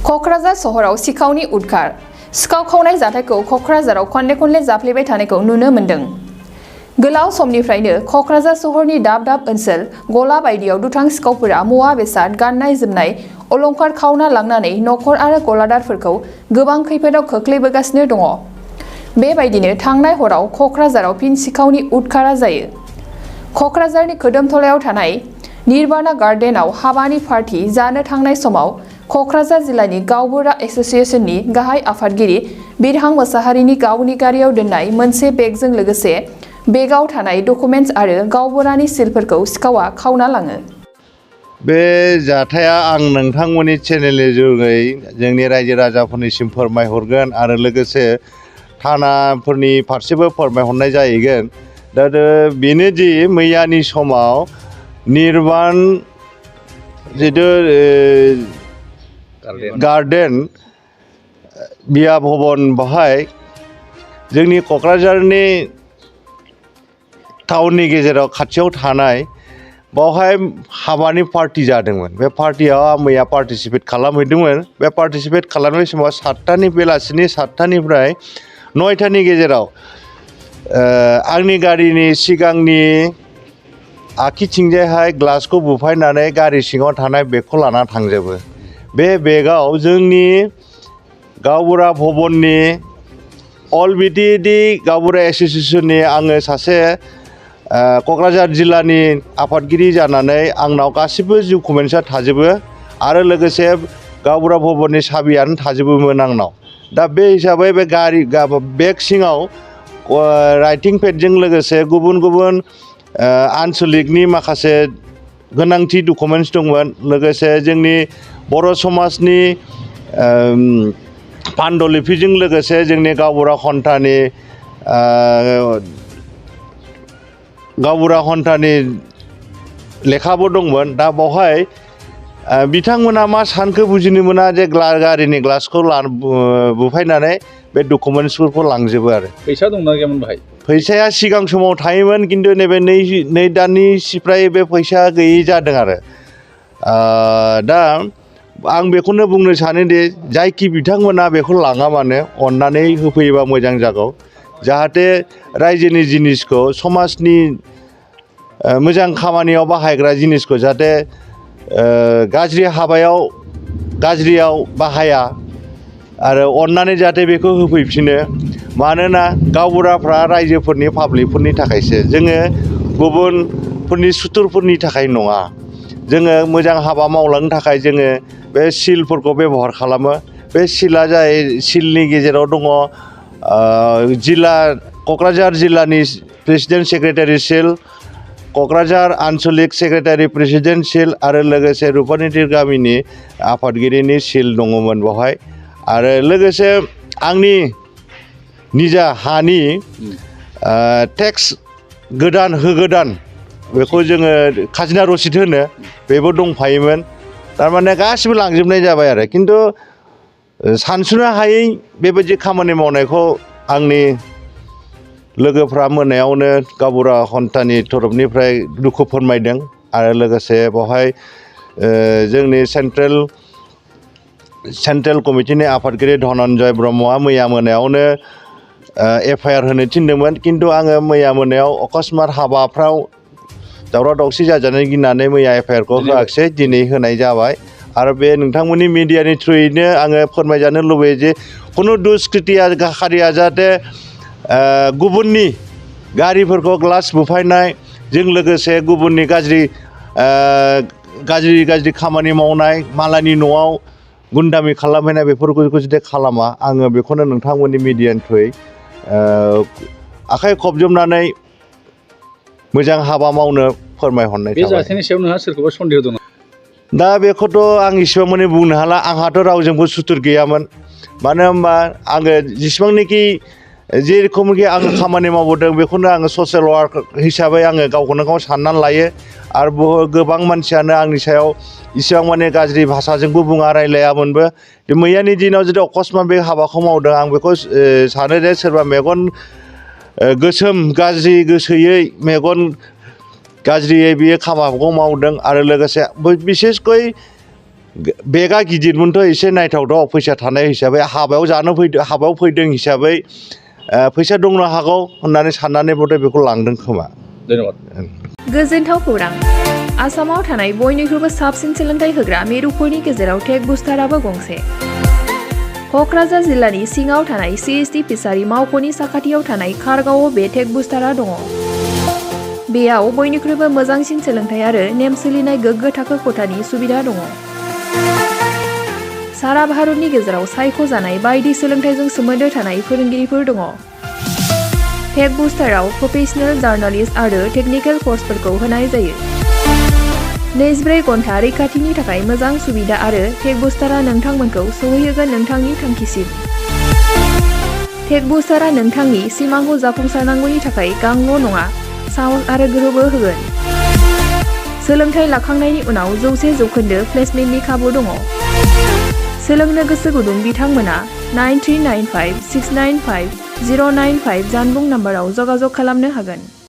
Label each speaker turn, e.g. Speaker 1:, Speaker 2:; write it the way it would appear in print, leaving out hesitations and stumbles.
Speaker 1: क'क्राझार सहराव सिखावनि उदखार सिखाव खावनाय जाथायखौ क'क्राझाराव खनले जाफ्लेबाय थानायखौ नुनो मोन्दों। गोलाव समनिफ्रायनो क'क्राझार सहरनि दाब दाब ओनसोल गला बायदियाव दुथां सिखावफोरा मुवा बेसाद गाननाय जोमनाय अलंकार खावना लांनानै नखर आरो गलादारफोरखौ गोबां खैफोदाव खोख्लैबोगासिनो दङ। बेबायदिनो थांनाय हराव क'क्राझाराव फिन सिखावनि उदखारा जायो। क'क्राझारनि खोदोमथलायाव थानाय निर्बाना गार्डेनाव हाबानि पार्टी जानो थांनाय समाव क'क्राझार जिल्लानि गावबुरा एस'सिएशननि गाहाय आफादगिरि बिरहां मोसाहारिनि गावनि गारियाव दोननाय मोनसे बेगजों लोगोसे बेगाव थानाय डकुमेन्ट्स आरो गावबुरानि सिलफोरखौ सिखावा खावना लाङो।
Speaker 2: बे जाथाया आं नोंथांमोननि चेनेलनि जुगै जोंनि रायजो राजाफोरनिसिम फोरमायहरगोन आरो लोगोसे थानाफोरनि फारसेबो फोरमायहरनाय जाहैगोन। दा बेनोदि मैयानि समाव निर्बान जिथु गार्डेन बिया भबन बाहाय जोंनि क'क्राझारनि टाउननि गेजेराव खाथियाव थानाय बावहाय हाबानि पार्टी जादोंमोन। बे पार्टीयाव आं मैया पार्टिसिपेट खालामहैदोंमोन। बे पार्टिसिपेट खालामनाय समाव 7टानि बेलासिनि 7टानिफ्राय 9टानि गेजेराव आंनि गारिनि सिगांनि आखिथिंजायहाय ग्लासखौ बुफायनानै गारि सिङाव थानाय बेगखौ लाना थांजोबो। बे बेगाव जोंनि गावबुरा भबननि अल बिटिएडि गावबुरा एस'सिएशननि आङो सासे क'क्राझार जिल्लानि आफादगिरि जानानै आंनाव गासिबो डकुमेन्ट्सआ थाजोबो आरो लोगोसे गावबुरा भबननि साबियानो थाजोबोमोन आंनाव। दा बे हिसाबै बे गारि बेग सिङाव राइटिं पेडजों लोगोसे गुबुन गुबुन आनसलिकनि माखासे गोनांथि डकुमेन्ट्स दंमोन। लोगोसे जोंनि बर' समाजनि पान्डुलिपिजों लोगोसे जोंनि गावबुरा खन्थानि लेखाबो दंमोन। दा बावहाय बिथांमोना मा सानखो बुजिनो मोना जे गारिनि ग्लासखौ बुफायनानै बे डकुमेन्ट्सफोरखौ लांजोबो आरो।
Speaker 3: फैसा दंना गैयामोन बाहाय?
Speaker 2: फैसाया सिगां समाव थायोमोन, खिन्थु नैबे नै दाननिफ्राय बे फैसा गैयै जादों आरो। दा आं बेखौनो बुंनो सानोदि जायखि बिथांमोना बेखौ लाङा मानो अननानै होफैयोबा मोजां जागौ। जाहाथे रायजोनि जिनिसखौ समाजनि मोजां खामानियाव बाहायग्रा जिनिसखौ जाहाथे गाज्रि हाबायाव गाज्रियाव बाहाया आरो अननानै जाहाथे बेखौ होफैफिनो। मानोना गावबुराफ्रा रायजोफोरनि पाब्लिकफोरनि थाखायसो, जोङो गुबुनफोरनि सुथुरफोरनि थाखाय नङा। जोङो मोजां हाबा मावलांनो थाखाय जोङो बे सिलफोरखौ बेबहार खालामो। बे सिला सिलनि गेजेराव दङ क'क्राझार जिल्लानि प्रेसिडेन्ट सेक्रेटारि सिल, क'क्राझार आन्सलिक सेक्रेटारि प्रेसिडेन्ट सिल आरो लोगोसे रुपानितिर गामिनि आफादगिरिनि सिल दङमोन बेवहाय। आरो लोगोसे आंनि निजा हानि टेक्स होगोदान बेखौ जोङो खाजोना रसिद होनो, बेबो दंफायोमोन। थारमाने गासिबो लांजोबनाय जाबाय आरो। खिन्थु सानसुनो हायै बेबायदि खामानि मावनायखौ आंनि लोगोफ्रा मोनायावनो गावबुरा खन्थानि तरफनिफ्राय दुखु फोरमायदों। आरो लोगोसे बेवहाय जोंनि सेन्ट्रेल कमिटिनि आफादगिरि धनन्जय ब्रह्मआ मैया मोनायावनो FIR होनो थिनदोंमोन। खिन्थु आङो मैया मोनायाव अकस्मात हाबाफ्राव दावराव दावसि जाजानो गिनानै मैया FIR खौ होआखिसै, दिनै होनाय जाबाय। आरो बे नोंथांमोननि मिडियानि थ्रुयैनो आङो फोरमायजानो लुबैयो जे खुनु दुष्कृतियारिया जाहाथे गुबुननि गारिफोरखौ ग्लास बुफायनायजों लोगोसे गुबुननि गाज्रि खामानि मावनाय, मालायनि न'आव गुन्दामी खालामहैनाय बेफोरखौ जुदि खालामा, आङो बेखौनो नोंथांमोननि मिडियानि थ्रुयै आखाइ खबजोबनानै मोजां हाबा मावनो फोरमायहरनाय थाबाय।
Speaker 3: बे जाथायनि सायाव नोंहा सोरखौबा सन्देह दं?
Speaker 2: दा बेखौथ' आं इसेबां माने बुंनो हाला। आंहाथ' रावजोंबो सुथुर गैयामोन। मानो होनबा आङो जेसेबांनाखि जेरखमखि आं खामानि मावबोदों बेखौनो आङो ससियेल वार्क हिसाबै आङो गावखौनो गाव साननानै लायो। आरो गोबां मानसियानो आंनि सायाव इसेबां माने गाज्रि भाषाजोंबो बुङा, रायलायामोनबो। मैयानि दिनाव जुदि अकस्मात बे हाबाखौ मावदों, आं बेखौ सानो जे सोरबा मेगन गोसोम गाज्रि गोसोयै मेगन गाज्रियै बियो खामानिखौ मावदों। आरो लोगोसे बिसेसकै बेगा गिदिरमोनथ' एसे नायथावथाव फैसा थानाय हिसाबै हाबायाव फैदों हिसाबै फैसा दंनो हागौ होननानै साननानै बथाय बेखौ लांदों खोमा।
Speaker 3: धन्यबाद।
Speaker 1: गोजोनथाव खौरां। आसामाव थानाय बयनिख्रुइबो साबसिन सोलोंथाइ होग्रा मिरुफोरनि गेजेराव टेक बुस्टाराबो गंसे। क'क्राझार जिल्लानि सिङाव थानाय CST फिसारि मावख'नि साखाथियाव थानाय खारगावआव बे टेक बुस्टारा दङ। बेयाव बयनिख्रुइबो मोजांसिन सोलोंथाइ आरो नेम सोलिनाय गोग्गो थाखो खथानि सुबिदा दङ। सारा भारतनि गेजेराव सायख'जानाय बायदि सोलोंथाइजों सोमोन्दो थानाय फोरोंगिरिफोर दङ। टेक बुस्टाराव प्रफेशनेल जार्नालिस्ट आरो टेकनिकेल कर्सफोरखौ होनाय जायो। 24 घन्टा रैखाथिनि थाखाय मोजां सुबिदा आरो टेक बुस्टारा नोंथांमोनखौ सौहैहोगोन नोंथांनि थांखिसिम। टेक बुस्टारा नोंथांनि सिमांखौ जाफुंसारनांगौनि थाखाय गांल' नङा, साहस आरो गोहोबो होगोन। सोलोंथाइ लाखांनायनि उनाव 100% प्लेसमेन्टनि खाबु दङ। सोलोंनो गोसो गुदुं बिथांमोना 9395 695 095 जानबुं नाम्बाराव जगाजग खालामनो हागोन।